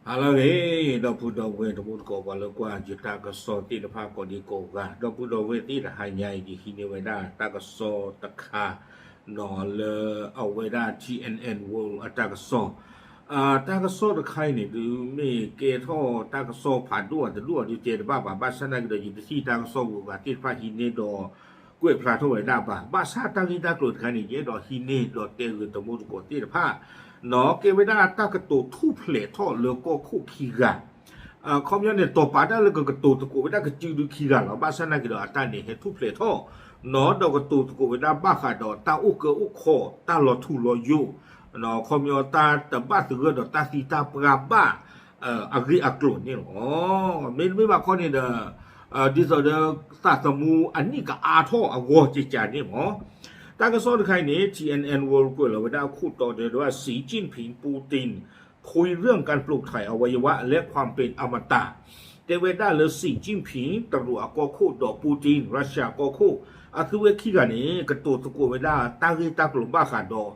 ဟါလၢအဂ့ၤ, ဒီပုၢ်ဒီဝဲၢ်တံၤသကိး ပှၤလၢကွၢ်ယတၢ်ကစီၣ်သ့ၣ်တဖၣ်ကိးဒံကိးဂၤ, ဒီပုၢ်ဒီဝဲၢ်သ့ၣ်တဟါညါအံၤ ယဟံးန့ၢ်ဝဲဒၣ်တၢ်ကစီၣ်တခါ နီၢ်လၢအဝဲဒၣ် T N N World အတၢ်ကစီၣ်, တၢ်ကစီၣ်တခါအံၤန့ၣ် ဒုးမ့ၢ်ကဲထီၣ်တၢ်ကစီၣ်ဖးဒိၣ်အတဒိၣ်အဒုးတဲတဘၣ်ဘၣ်, ဘၣ်ဆၣ်သနာ်က့ဒီး ယတထံၣ်တၢ်ကစီၣ်ဂုၤဂၤသ့ၣ်တဖၣ်ဟံးန့ၢ်ဒီး ကွဲးဖျါထီၣ်ဝဲဒၣ်ဘၣ်, ဘၣ်ဆၣ်တၢ်ဂ့ၢ်တၢ်ကျိၤတခါန့ၣ် ယအဲၣ်ဒိးဟံးန့ၢ်ဒီးတဲဂ့ၤတံၤသကိးသ့ၣ်တဖၣ် နီၢ်ကဲဝဲဒၣ်တၢ်ကတိၤထူၣ်ဖျဲးထီၣ်လၢကီၢ်ခိၣ်ခံဂၤ, အခီပညီန့ၣ် တီၢ်ပာ်တၢ်လၢကကတိၤသကိးဝဲဒၣ်ကစုဒုခံဂၤလီၤ, ဘၣ်ဆၣ်သနာ်က့ဒီး အတၢ်န့ၣ်ဟဲထူၣ်ဖျဲးထီၣ် နီၢ်ဒီးကတိၤသကိးဝဲဒၣ်ဘၣ်ဃးဒီးတၢ်အိၣ်ကၢအိၣ်ခီ တၢ်လီၤထူလီၤယိာ်, အခီပညီတၢ်တဘၣ်သဂၢၢ်ဒီးတၢ်သံတၢ်ပှၢ်ဘၣ် အဂ့ၢ်အကျိၤန့ၣ်လီၤ. မ့တမ့ၢ်ဘၣ်ခီန့ၣ်ဒီး ဒ်သိးဒီးသးသမူအနံၣ်ကအါထီၣ်အဂီၢ်ကကန့ၣ်မ့ၢ် တၢ်ကစီၣ်တခါအံၤန့ၣ် T N N World ကွဲးလီၤဝဲဒၣ်အခိၣ်တီတဲဝဲဒၣ် Xi Jinping Putin คุยเรื่องการปลูกถ่ายอวัยวะและความเป็นอมตะ တဲဝဲဒၣ်လၢ Xi Jinping တရူးအကီၢ်ခိၣ်ဒီး Putin Russia ကီၢ်ခိၣ် အသုဝဲခံဂၤန့ၣ် ကတိၤသကိးဝဲဒၣ်တၢ်ဂ့ၢ်တၢ်ကျိၤဘၣ်ဃးဒီး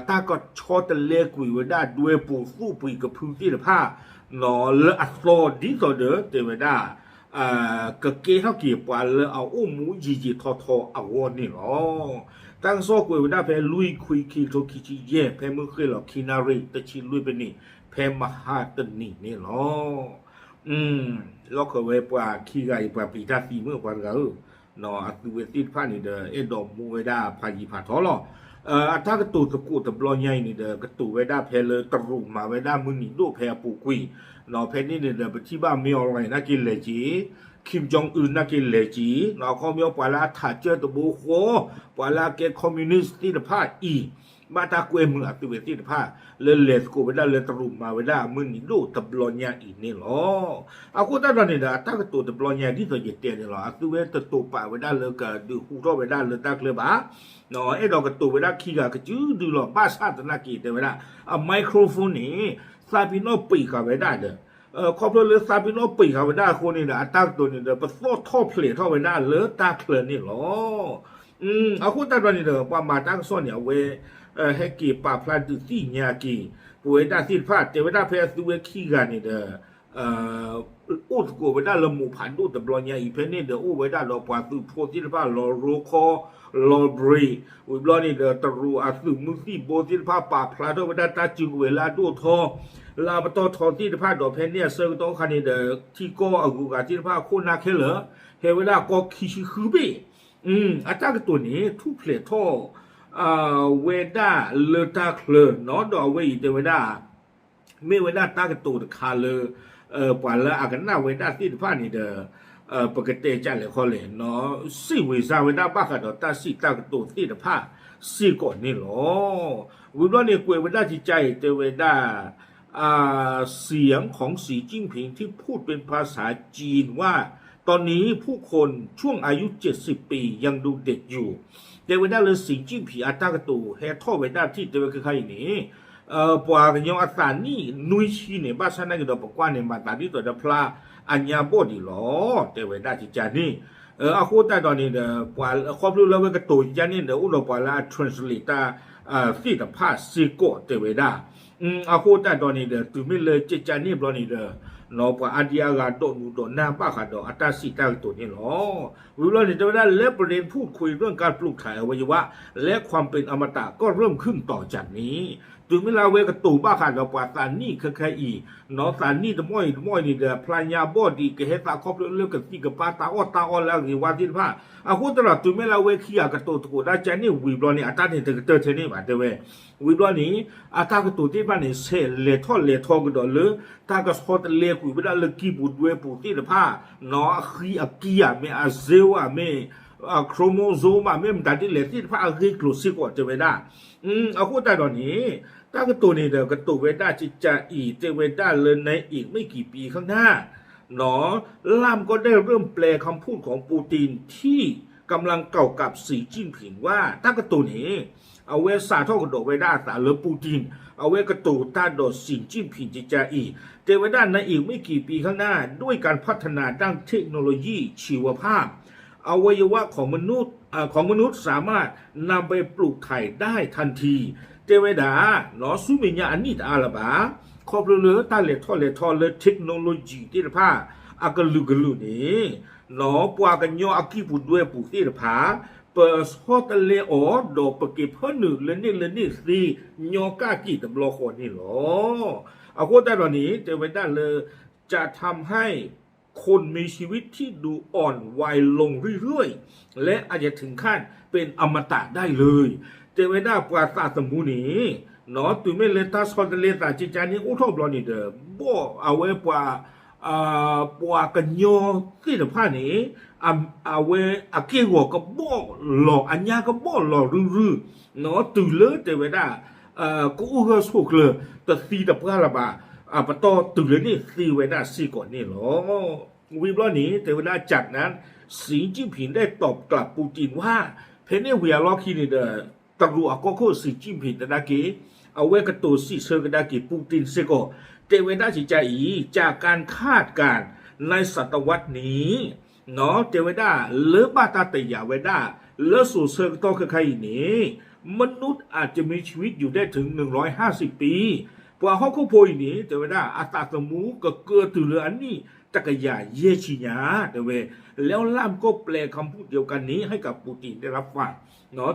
တၢ်ကဆီတလဲကွံာ်ဝဲဒၣ်ဒွဲပူၤသူၣ်ပှံၤကဖုသ့ၣ်တဖၣ် လၢအသီဒ်သိးဒီးတဲဝဲဒၣ် ကကဲထီၣ်က့ၤပှၤလၢအအိၣ်မူယံာ်ယံာ်ထီထီအဂီၢ်န့ၣ်လီၤ. တၢ်ကစီၣ်ကွဲးဝဲဒၣ်ဖဲလွံၢ်ခွံခံကထိခံဆံယဲၢ် ဖဲမုၢ်ဃ့ၢ်လီၤခံနၣ်ရံၣ်တဆံလွံၢ်ပနံး ဖဲမဟါတနံၤန့ၣ်လီၤ. လီၢ်ခၢၣ်ဝဲပှၤခံဂၤအံၤ ပှၤပျံၤတၢ်သံမုၢ်ပှၤတဂၤဧၢ, အသုဝဲသ့ၣ်တဖၣ်န့ၣ်ဒီး အဲၣ်ဒိးမူဝဲဒၣ်ဖးယံၤဖးထီလီၤ. အတၢ်ကတိၤသကိးတဘျီညါအံၤန့ၣ်ဒီး ကတိၤဝဲဒၣ်ဖဲလၢတရူးမၤဝဲဒၣ်မုၢ်နံၤဒိၣ်ဖဲအပူၤကွံာ်, ဖဲန့ၣ်န့ၣ်ဒီး ပထံၣ်ဘၣ် မင်းအောင်လှိုင် နာ်က့လဲၤက့ၤ, Kim Jong Un နာ်က့လဲၤက့ၤ, အခီပညီပှၤလၢအထးကၢၢ်တဘိဃီ, ပှၤလၢအကဲ communist သ့ၣ်တဖၣ်အံၤ ဘၣ်တၢ်ကွဲမုာ်အသုဝဲသ့ၣ်တဖၣ် လၢလဲၤသကိးဝဲဒၣ်လၢတရူးမၤဝဲဒၣ်မုၢ်နံၤဒိၣ်တဘျီညါအံၤန့ၣ်လီၤ. အဃိသတးဒီးန့ၣ်ဒီး အတၢ်ကတိၤတဘျီညါ ဒ်သိးယတဲန့ၣ်လီၤ, အသုဝဲတတိာ်ပာ်ဝဲဒၣ်လၢကဒုးဟူထီၣ်ဝဲဒၣ်လၢတၢ်ချၢဘၣ်, အဲၣ်ဒိးကတိၤဝဲဒၣ်ခံဂၤကစုဒုလီၤ, ဘၣ်ဆၣ်သနာ်က့တဲဝဲဒၣ် အ microphone န့ၣ် သးပ့ၤနီၣ်ပံာ်ဃာ်ဝဲဒၣ်ဒီး ခီဖျိလၢသးပ့ၤနီၣ်ပံာ်ဃာ်ဝဲဒၣ်အဃိန့ၣ်ဒီး အတၢ်ကတိၤန့ၣ်ဒီး ပသီၣ်ထီၣ်ဖျဲးထီၣ်ဝဲဒၣ်လၢတၢ်ချၢန့ၣ်လီၤ. အဃိသတးဒီးန့ၣ်ဒီး ပှၤမၤတၢ်ကစီၣ်န့ၣ် အဝဲ ဟဲက့ၤပာ်ဖျါဒုးသ့ၣ်ညါက့ၤ ပဝဲဒၣ်သ့ၣ်တဖၣ် တဲဝဲဒၣ်ဖဲအသုဝဲခံဂၤန့ၣ်ဒီး အိၣ်သကိးဝဲဒၣ်လၢမိၢ်ဖးဒိၣ်တဘျီညါအံၤ ဖဲန့ၣ်ဒီးအိၣ်ဝဲဒၣ်ဒီးပှၤသုးဖိသ့ၣ်တဖၣ် လီၤရိခီ လီၤဘြ့း, ဝံၤဘျီန့ၣ်ဒီး တရူးအသုးမုၢ်သံၣ်ဘိသ့ၣ်တဖၣ် ပာ်ဖျါထီၣ်ဝဲဒၣ်တၢ်စုကဝဲၤလၢအဒိၣ်ထီ လၢအပတီၢ်ထီသ့ၣ်တဖၣ်ဒီး ဖဲန့ၣ်အဆၢကတီၢ်ခါန့ၣ်ဒီး ထံကီၢ်အဂုၤအဂၤသ့ၣ်တဖၣ်အခိၣ်နၢ်ခဲလၢာ် ဟဲဝဲဒၣ်ကီၢ်ခံဆံဃုဘ့ၣ်, အတၢ်ကတိၤန့ၣ် ထူၣ်ဖျဲးထီၣ် ဝဲဒၣ်လၢတၢ်ချၢနီၤ, ဒီးအဝဲအံၤတဲဝဲဒၣ် မ့ၢ်ဝဲဒၣ်တၢ်ကတိၤတခါလၢ ပှၤလၢအကနၣ်ဝဲဒၣ်သ့ၣ်တဖၣ်န့ၣ်ဒီး ပကတဲကလဲာ်ခီလဲၣ်နီၤ, စံးဝံၤစၢ်ဝဲဒၣ်ဘၣ်ဃးဒီးတၢ်စံးတၢ်ကတိၤသ့ၣ်တဖၣ်စ့ၢ်ကီးန့ၣ်လီၤ. ဝံၤဘျီန့ၣ် ကွဲးဝဲဒၣ်ကကါအံၤတဲဝဲဒၣ် เสียงของสีจิ้นผิงที่พูดเป็นภาษาจีนว่า ตอนนี้ผู้คนช่วงอายุเจ็ดสิบปียังดูเด็กอยู่ တဲဝဲဒၣ်လၢ စံၣ်ကၠံၣ်ဖံၣ် အတၢ်ကတိၤဟဲထီၣ်ဝဲဒၣ်ထံၣ်တဲဝဲခဲခါအံၤန့ၣ် ပှၤကညီအသးနံၣ်နွံဆံန့ၣ် ဘၣ်ဆၣ်သနာ်က့ဒီး ပကွၢ်န့ၣ် မၤသးဒ်သိးဒီးဖျါအညါဘီၣ်ဒံးလီၤ တဲဝဲဒၣ်ကကါန့ၣ်. အဃိသတးဒီးန့ၣ်ဒီး ပှၤခီဖျိလၢအဝဲကတိၤကကါန့ၣ်ဒီး အိၣ်ဒီးပှၤလၢအ translate တၢ်သ့ၣ်တဖၣ်စ့ၢ်ကီးတဲဝဲဒၣ် အဃိသတးဒီးန့ၣ်ဒီး တုၤမ့ၢ်လၢကကါန့ၣ်ဘျီန့ၣ်ဒီး ပှၤအါဒံအါဂၤဒိးနုာ်ဒိးနၢ်ဘၣ်ဃးဒီးအတၢ်စံးတၢ်ကတိၤန့ၣ်လီၤ. ဝံၤဘျီန့ၣ် တဲဝဲဒၣ် และประเด็นพูดคุยเรื่องการปลูกถ่ายอวัยวะและความเป็นอมตะก็เริ่มขึ้นต่อจากนี้ တုၤမ့ၢ်လၢအဝဲကတိၤဘၣ်ဃးဒီးပှၤသးနံၣ်ခဲခဲအံၤ နီၢ်သးနံၣ်တမီၢ်အံၤတမီၢ်အံၤန့ၣ်ဒီး ဖျါညါဘီၣ်ဒံး ကဟဲသးခီဖျိလၢကသံၣ်ကပၤတၢ်အီၣ်တၢ်အီလၢအဂ့ၤဝါသ့ၣ်တဖၣ် အဃိသတးဒီး တုၤမ့ၢ်လၢအဝဲခံဂၤကတိၤသကိးဒၣ်ကါန့ၣ်ဝံၤဘျီန့ၣ် အတၢ်န့ၣ်တကတၢၢ်ထဲန့ၣ်ဘၣ်တဲဝဲ ဝံၤဘျီန့ၣ် အတၢ်ကတိၤသ့ၣ်တဖၣ်န့ၣ် ဆဲးလဲၤထီၣ်လဲၤထီကဒီးလၢ တၢ်ကဆီတလဲကွံာ်ဝဲဒၣ်လၢကံၢ်ပူၤဒွဲပူၤသ့ၣ်တဖၣ် နီၢ်အဃံအကံဧါမ့ၢ် အစ့ဧါမ့ၢ် chromosome မ့ၢ်မတၤဒ်လဲၣ်သ့ၣ်တဖၣ်အဂ့ၢ်ကျိၤစ့ၢ်ကီးတဲဝဲဒၣ်. အဃိသတးဒီးန့ၣ် တၢ်ကတိၤန့ၣ်ဒီးကတိၤဝဲဒၣ်ကကါအံၤ တဲဝဲဒၣ်လၢ ในอีกไม่กี่ปีข้างหน้า ลามก็ได้เริ่มแปลคำพูดของปูตินที่กำลังกล่าวกับสีจิ้นผิงว่า တၢ်ကတိၤန့ၣ် အဝဲစးထီၣ်ကဒီးဝဲဒၣ်အသးလၢ Putin အဝဲကတိၤတၢ်ဒီး စံၣ်ကၠံၣ်ဖံၣ်ကကါအံၤ တဲဝဲဒၣ် ในอีกไม่กี่ปีข้างหน้า ด้วยการพัฒนาด้านเทคโนโลยีชีวภาพ อวัยวะของมนุษย์ ของมนุษย์สามารถนำไปปลูกถ่ายได้ทันที တဲဝဲဒၣ် ဆူမဲာ်ညါအနံၣ်တအါလၢၤဘၣ် ခီဖျိလၢတၢ်လဲၤထီၣ်လဲၤထီလၢ technology သ့ၣ်တဖၣ် အကလုာ်ကလုာ်န့ၣ် ပှၤကညီအကံၢ်ပူၤဒွဲၣ်ပူၤသ့ၣ်တဖၣ် ပဆီတလဲအီၤ ဒီးပက့ၤဖၢနုာ်လၢန့ၣ်လၢန့ၣ်သ့ ညီကၣ်က့ၤတဘျီဃီန့ၣ်လီၤ. အဃိသတးဒီးန့ၣ် တဲဝဲဒၣ်လၢ จะทำให้คนมีชีวิตที่ดูอ่อนไหวลงเรื่อยๆ และอาจจะถึงขั้นเป็นอมตะได้เลย တဲဝဲဒၣ်ပှၤသးသမူန့ၣ် တုၤမ့ၢ်လၢတၢ်ဆီတလဲသးကကါန့ၣ်အိၣ်ထီၣ်ဘျီန့ၣ်ဒီး ဘီၣ်အဝဲပှၤ ပှၤကညီသ့ၣ်တဖၣ်န့ၣ် အဝဲအက့ၢ်အဂီၤကဘီၣ်လီၤ အညါကဘီၣ်လီၤရုၢ်ရုၢ် တုၤလၢတဲဝဲဒၣ် ကအိၣ်ဂၢၢ်ဆိးကျၢၤ တသံတပှၢ်လၢၤဘၣ် ပတီၢ်တုၤလၢန့ၣ်သ့ဝဲဒၣ်စ့ၢ်ကီးန့ၣ်လီၤ. ဝံၤဘျီန့ၣ် တဲဝဲဒၣ် จากนั้น สีจิ้นผิงได้ตอบกลับปูตินว่า ဖဲန့ၣ်ဝံၤအလီၢ်ခံန့ၣ်ဒီး တရူးအကီၢ်ခိၣ် สีจิ้นผิง သနာ်က့ အဝဲကတိၤစံးဆၢကဒါက့ၤ Putin စ့ၢ်ကီး တဲဝဲဒၣ်ကကါအံၤ จากการคาดการณ์ในศตวรรษนี้ တဲဝဲဒၣ်လၢဘၣ်တၢ်တယာ်ဝဲဒၣ် လၢစိၤဆၢကတီၢ်ခဲခါအံၤန့ၣ် มนุษย์อาจจะมีชีวิตอยู่ได้ถึง หนึ่งร้อยห้าสิบปี ပှၤဟီၣ်ခိၣ်ဖိအံၤန့ၣ် တဲဝဲဒၣ်အသးသမူကကၢတုၤလၢအနံၣ်တကယၤယဲၢ်ဆံညါ တဲဝဲ แล้วล่ามก็แปลคำพูดเดียวกันนี้ให้กับปูตินได้รับฟัง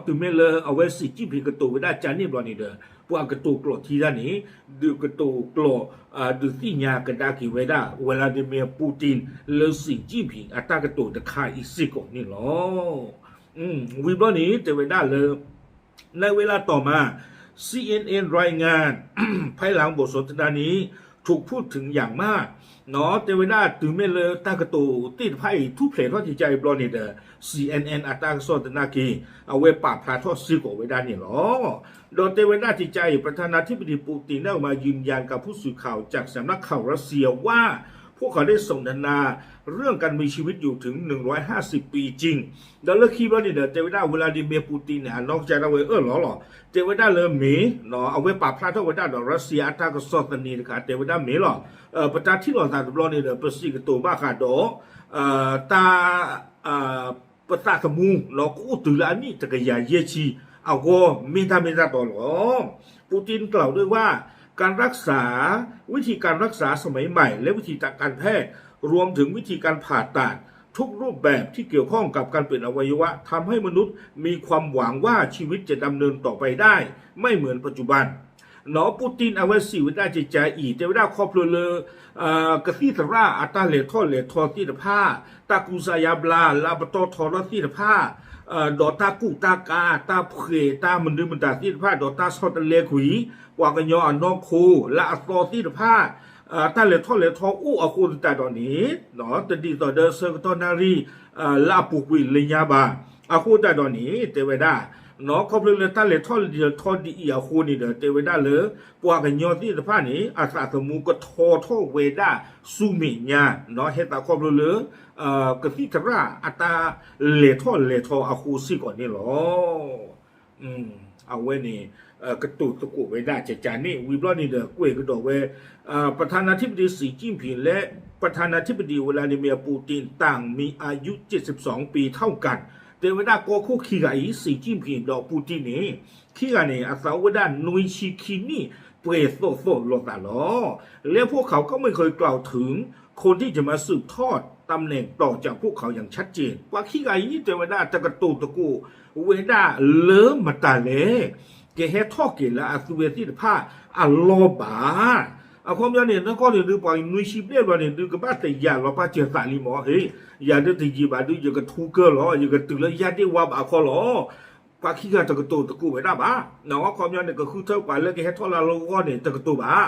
တုၤမ့ၢ်လၢအဝဲ สีจิ้นผิง ကတိၤဝဲဒၣ်ကန့ၣ်ဘျီန့ၣ်ဒီး ပှၤကတိၤကျိာ်ထံတၢ်န့ၣ် ဒုးကတိၤကျိာ် ဒုးသ့ၣ်ညါကဒါက့ၤဝဲဒၣ် Vladimir Putin လၢ สีจิ้นผิง အတၢ်ကတိၤတခါအံၤစ့ၢ်ကီးန့ၣ်လီၤ. ဝံၤဘျီန့ၣ် တဲဝဲဒၣ်လၢ ในเวลาต่อมา CNN รายงาน ภายหลังบทสนทนานี้ถูกพูดถึงอย่างมาก တဲဝဲဒၣ်တုၤမ့ၢ်လၢ တၢ်ကတိၤသ့ၣ်တဖၣ်အံၤ ထူၣ်ဖျဲးထီၣ်ကကါအံၤဘျီန့ၣ်ဒီး CNN အတၢ်ကစီၣ်သနာ်က့ အဝဲပာ်ဖျါထီၣ်စ့ၢ်ကီးဝဲဒၣ်န့ၣ်လီၤ. ဒီးတဲဝဲဒၣ်ကကါအံၤ ประธานาธิบดี ปูติน ได้ออกมายืนยันกับผู้สื่อข่าวจากสำนักข่าวรัสเซียว่า พวกเขาได้สนทนาเรื่องการมีชีวิตอยู่ถึง หนึ่งร้อยห้าสิบปีจริง ဒီးလၢခံဘျီန့ၣ်ဒီး တဲဝဲဒၣ် Vladimir Putin န့ၣ် အနီၢ်ကစၢ်ဒၣ်ဝဲအၢၣ်လီၤလီၤ တဲဝဲဒၣ်လၢမ့ၢ် အဝဲပာ်ဖျါထီၣ်ဝဲဒၣ်ဒီး Russia အတၢ်ကစီၣ်သန့တခါ တဲဝဲဒၣ်မ့ၢ်လီၤ. ပတၢ်ထံၣ်လိာ်သးတဘျီန့ၣ်ဒီး ပစံးကတိၤဘၣ်ဃးဒီး တၢ် ပသးသမူ ကအိၣ်တုၤလၢအနံၣ်တကယၤယဲၢ်ဆံအဂီၢ် မ့ၢ်တၢ်မ့ၢ်တၢ်တီလီၤ. ปูตินกล่าวด้วยว่า การรักษา วิธีการรักษาสมัยใหม่ และวิธีการแพทย์ รวมถึงวิธีการผ่าตัดทุกรูปแบบที่เกี่ยวข้องกับการเปลี่ยนอวัยวะ ทำให้มนุษย์มีความหวังว่าชีวิตจะดำเนินต่อไปได้ไม่เหมือนปัจจุบัน ပူတ့ၣ်အဝဲစံးဝဲဒၣ်ကကါအံၤ တဲဝဲဒၣ်ခီဖျိလၢ ကသံၣ်သရၣ်အတၢ်လဲၤထီၣ်လဲၤထီသ့ၣ်တဖၣ် တၢ်ကူစါယါဘျါလၢအပတီၢ်ထီထီၣ်သ့ၣ်တဖၣ် ဒီးတၢ်ကူၣ်တၢ်ကၤ တၢ်ဖှဲး တၢ်မနုၤမတၤသ့ၣ်တဖၣ် ဒီးတၢ်ဆီတလဲကွံာ် ပှၤကညီအနီၢ်ခိ လၢအသီသ့ၣ်တဖၣ် တၢ်လဲၤထီၣ်လဲၤထီအိၣ်အဃိသတးဒီးန့ၣ် တဒ်သိးဒီးဆၢကတီၢ်နၣ်ရံၣ် လၢအပူၤကွံာ်လၢညါဘၣ်. အဃိသတးဒီးန့ၣ် တဲဝဲဒၣ် ခီဖျိလၢတၢ်လဲၤထီၣ်လဲၤထီဒ်အံၤအဃိန့ၣ်ဒီး တဲဝဲဒၣ်လၢ ပှၤကညီသ့ၣ်တဖၣ်န့ၣ် အသးသမူကထီထီၣ်ဝဲဒၣ်ဆူမဲာ်ညါ ဟဲသးခီဖျိလၢ ကသံၣ်သရၣ်အတၢ်လဲၤထီၣ်လဲၤထီအဃိစ့ၢ်ကီးန့ၣ်လီၤ. အဝဲန့ၣ် ကတိၤသကိးဝဲဒၣ်ကကါန့ၣ် ဝံၤဘျီန့ၣ်ဒီး ကွဲးကဒီးဝဲ ประธานาธิบดี สีจิ้นผิง และ ประธานาธิบดี วลาดิเมียร์ ปูติน ต่างมีอายุ เจ็ดสิบสองปีเท่ากัน တဲဝဲဒၣ်ကီၢ်ခိၣ်ခံဂၤအံၤ สีจิ้นผิง ဒီး ปูติน န့ၣ် ခံဂၤန့ၣ် အသးအိၣ်ဝဲဒၣ်နွံဆံခံနံၣ် ပှဲၤသိးသိးလိာ်သးလီၤ. และพวกเขาก็ไม่เคยกล่าวถึงคนที่จะมาสืบทอดตำแหน่งต่อจากพวกเขา อย่างชัดเจน ပှၤခံဂၤအံၤ တဲဝဲဒၣ်တကတိၤသကိးဝဲဒၣ်လၢမတၤလဲၣ် ကဟဲထီၣ်က့ၤလၢအသုဝဲသ့ၣ်တဖၣ်အလီၢ်ဘၣ်. အခီပညီန့ၣ် နကီၢ်န့ၣ်ဒုး ပှၤနွံဆံဘျဲၣ်ဘျီန့ၣ်ဒုး ကဘၣ်သယၤလီၤပာ်စၢၤသးလံမး ဟ့ၣ် ယၤဒုးတယံာ်ဘၣ်ဒုး ယကထူကၢၢ်လီၤ ယကတုၤလၢယၤဒ့ၣ်ဝါဘၣ်အခီလီၤ. ပှၤခံဂၤတကတိၤသကိးဝဲဒၣ်ဘၣ်. အခီပညီန့ၣ် ကဃုထၢပှၤလၢကဟဲထီၣ်လၢအလီၢ်အဂီၢ်န့ၣ် တကတိၤဘၣ်.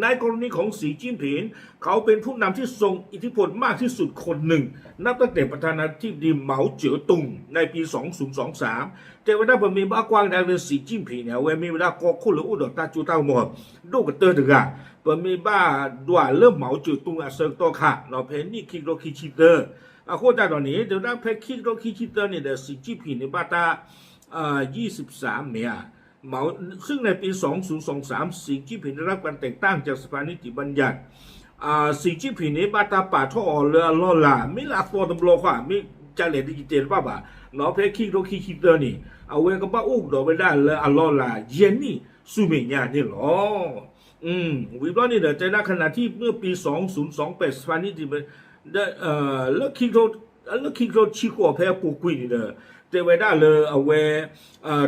ในกรณีของสีจิ้นผิง เขาเป็นผู้นำที่ทรงอิทธิพลมากที่สุดคนหนึ่ง นับตั้งแต่ประธานาธิบดีเหมาเจ๋อตุงในปี สองพันยี่สิบสาม တဲဝဲဒၣ်ပမ့ၢ်ဘၣ်ကွၢ်ကဒါက့ၤ สีจิ้นผิง န့ၣ် အဝဲမ့ၢ်ဝဲဒၣ်ကီၢ်ခိၣ်လၢအိၣ်ဒီးတၢ်စိတၢ်ကမီၤ ဒိၣ်ကတၢၢ်တဂၤ ပမ့ၢ်ဘၣ်ဒွးလၢ เหมาเจ๋อตุง အဆၢကတီၢ်ခါ ဖဲနံၣ်ခံကထိခံဆံသၢ အဃိသတးဒီးန့ၣ် တဲဝဲဒၣ်ဖဲခံကထိခံဆံသၢန့ၣ်ဒီး สีจิ้นผิง န့ၣ် ဘၣ်တၢ် ยี่สิบสาม မ့ၢ်ဧါ ซึ่งในปี สองพันยี่สิบสาม สีจิ้นผิง ได้รับการแต่งตั้งจากสภานิติบัญญัติ สีจิ้นผิง န့ၣ် ဘၣ်တၢ်ပာ်ထီၣ်အီၤလၢအလီၢ်လၤ မ့ၢ်လၢအသီတဘျီဃီ မ့ၢ်ကလဲၣ်ဒ်ယတဲတဘၣ်ဘၣ် ဖဲခံကထိခံဆံသၢန့ၣ် အဝဲကဘၣ်အိၣ်ကဒီးဝဲဒၣ်လၢအလီၢ်လၤ ယဲၢ်နံၣ်ဆူမဲာ်ညါန့ၣ်လီၤ. ဝံၤဘျီန့ၣ်ဒီး တဲဒၣ် ขณะที่เมื่อปีสองศูนย์สองแปด สถานี ဒီး လၢခံကထိတဆံဃိးဖဲအပူၤကွံာ်န့ၣ်ဒီး တဲဝဲဒၣ်လၢအဝဲ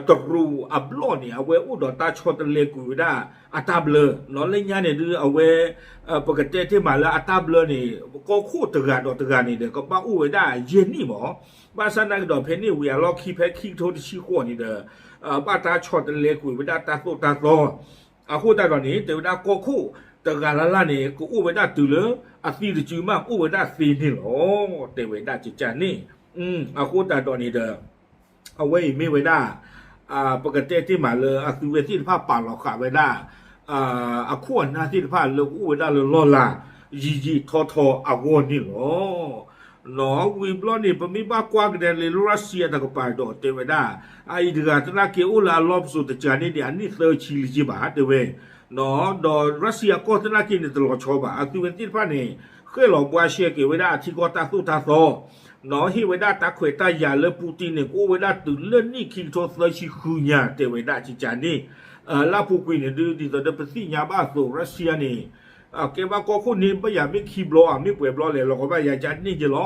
တရူးအဘျီၣ်န့ၣ် အဝဲအိၣ်ဒီးတၢ်ဆီတလဲကွံာ်ဝဲဒၣ်အတၢ်ဘျၢ, လၢညါန့ၣ်ဒုးအဝဲ ပကတဲတ့ၢ်မးလၢအတၢ်ဘျၢန့ၣ် ကီၢ်ခိၣ်တဂၤဒီးတဂၤန့ၣ်ဒီး ကဘၣ်အိၣ်ဝဲဒၣ်ယဲၢ်နံၣ်မး, ဘၣ်ဆၣ်သနာ်က့ဒီး ဖဲန့ၣ်ဝံၤအလီၢ်ခံဖဲခံကထိတဆံဃိးန့ၣ်ဒီး ဘၣ်တၢ်ဆီတလဲကွံာ်ဝဲဒၣ်တၢ်သိၣ်တၢ်သီ အဃိသတးဒီးန့ၣ် တဲဝဲဒၣ်ကီၢ်ခိၣ်တဂၤလၢ်လၢ်န့ၣ် ကအိၣ်ဝဲဒၣ်တုၤလၢအသံတစုမး အိၣ်ဝဲဒၣ်သ့န့ၣ်လီၤ. တဲဝဲဒၣ်ကကန့ၣ် အဃိသတးဒီးန့ၣ်ဒီး အဝဲအံၤမ့ၢ်ဝဲဒၣ် ပကတဲတ့ၢ်မးလၢအသုဝဲသ့ၣ်တဖၣ်ပာ်လီၤဃာ်ဝဲဒၣ် အခိၣ်အနၢ်သ့ၣ်တဖၣ်လၢကအိၣ်ဝဲဒၣ်လၢလီၢ်လၤ ယံာ်ယံာ်ထီထီအဂီၢ်န့ၣ်လီၤ. နီၢ်ဝံၤဘျီန့ၣ် ပမ့ၢ်ဘၣ်ကွၢ်ကဒါလၢ Russia တကပၤဒီးတဲဝဲဒၣ် အအံၤတဂၤသနာ်က့အိၣ်လၢအလီၢ်ပစိာ်တကးန့ၣ်ဒီး အနံၣ်သၢဆံလံက့ဘၣ် တဲဝဲ ဒီး Russia ကီၢ်သနာ်က့န့ၣ် တလီၤဆီဘၣ် အသုဝဲသ့ၣ်တဖၣ်န့ၣ် ဃဲၣ်လီၤဘှါရှဲက့ၤဝဲဒၣ်အထံကီၢ်တၢ်သိၣ်တၢ်သီ နီၢ်ဟ့ၣ်ဝဲဒၣ်တၢ်ခွဲးတၢ်ယာ်လၢ Putin န့ၣ် ကအိၣ်ဝဲဒၣ်တုၤလၢနံၣ်ခံကထိသၢဆံဃုညါ တဲဝဲဒၣ်ကကန့ၣ် လၢအပူၤကွံာ်န့ၣ်ဒုး ဒ်သိးဒီးပသ့ၣ်ညါဘၣ်အသိး Russia န့ၣ် ကဲဘၣ်ကီၢ်ခိၣ်န့ၣ် ဘၣ်ယၤမ့ၢ်ခံဘျီဧါ မ့ၢ်ပှဲၤဘျီလဲၣ် လီၤကဘၣ်ယၤကန့ၣ်က့လီၤ.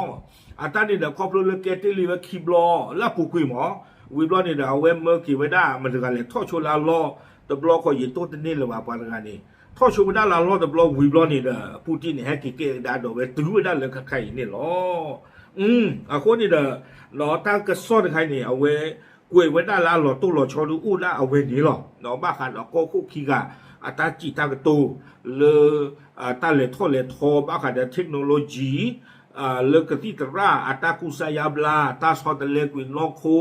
အတၢ်န့ၣ်ဒီးခီဖျိလၢကဲတ့ၢ်လံဝဲခံဘျီ လၢအပူၤကွံာ်မး ဝံၤဘျီန့ၣ်ဒီး အဝဲမၢက့ၤဝဲဒၣ်မတၤတဂၤလဲၣ် ထီၣ်ဆိလၢအလီၢ်တဘျီဃီ ယတိၢ်တန့ၢ်လၢၤဘၣ် ပှၤတဂၤန့ၣ် ထီၣ်ဆိဝဲဒၣ်လၢအလီၢ်တဘျီဝံၤဘျီန့ၣ်ဒီး Putin န့ၣ် ဟဲက့ၤကဲကဒါဒီးဝဲတုၤဝဲဒၣ်လၢခဲခါအံၤန့ၣ်လီၤ. အဃိန့ၣ်ဒီး တၢ်ကစီၣ်တခါအံၤန့ၣ် အဝဲကွဲးဝဲဒၣ်လၢအလီၤတိၢ်လီၤဆီဒုးအိၣ်ဒၣ်အဝဲန့ၣ်လီၤ. ဘၣ်ဃးဒီးကီၢ်ခိၣ်ခံဂၤ အတၢ်စံးတၢ်ကတိၤလၢ တၢ်လဲၤထီၣ်လဲၤထီ ဘၣ်ဃးဒီး technology လၢကသံၣ်သရၣ်အတၢ်ကူစါယါဘျါ တၢ်ဆီတလဲကွံာ်နီၢ်ခိ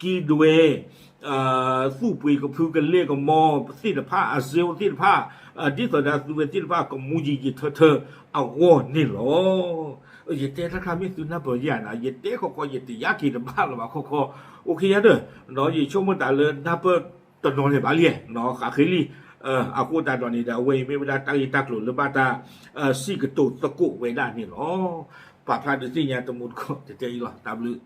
ကံဒွဲ သူၣ်ပှ့ၤကဖုကလ့ၢ်ကမီၤသ့ၣ်တဖၣ် အစ့သ့ၣ်တဖၣ် ဒ်သိးဒီးသုဝဲသ့ၣ်တဖၣ်ကမူယံာ်ယံာ်ထၢထၢအဂီၢ်န့ၣ်လီၤ. ယတဲတၢ်ခါမ့ၢ်သုနၢ်ပၢၢ်ယၤနၤ ယတဲခီခီ ယတယာ်က့ၤတဘၣ်လၢၤဘၣ်ခီခီ အိၣ်ခ့ယါဒီး ယဆိကမိၣ်တၢ်လၢနၢ်ပၢၢ်တနီၤန့ၣ်ဘၣ်လံ ဃးဃ့လံ အဃိသတးဒီးန့ၣ်ဒီး အဝဲအံၤမ့ၢ်ဝဲဒၣ်တၢ်ဂ့ၢ်တၢ်ကျိၤလၢဘၣ်တၢ် စံးကတိၤသကိးဝဲဒၣ်န့ၣ်လီၤ. ပာ်ဖျါဒုးသ့ၣ်ညါတမူတကိး တတဲအံၤလီၤ တၢ်ဘျုး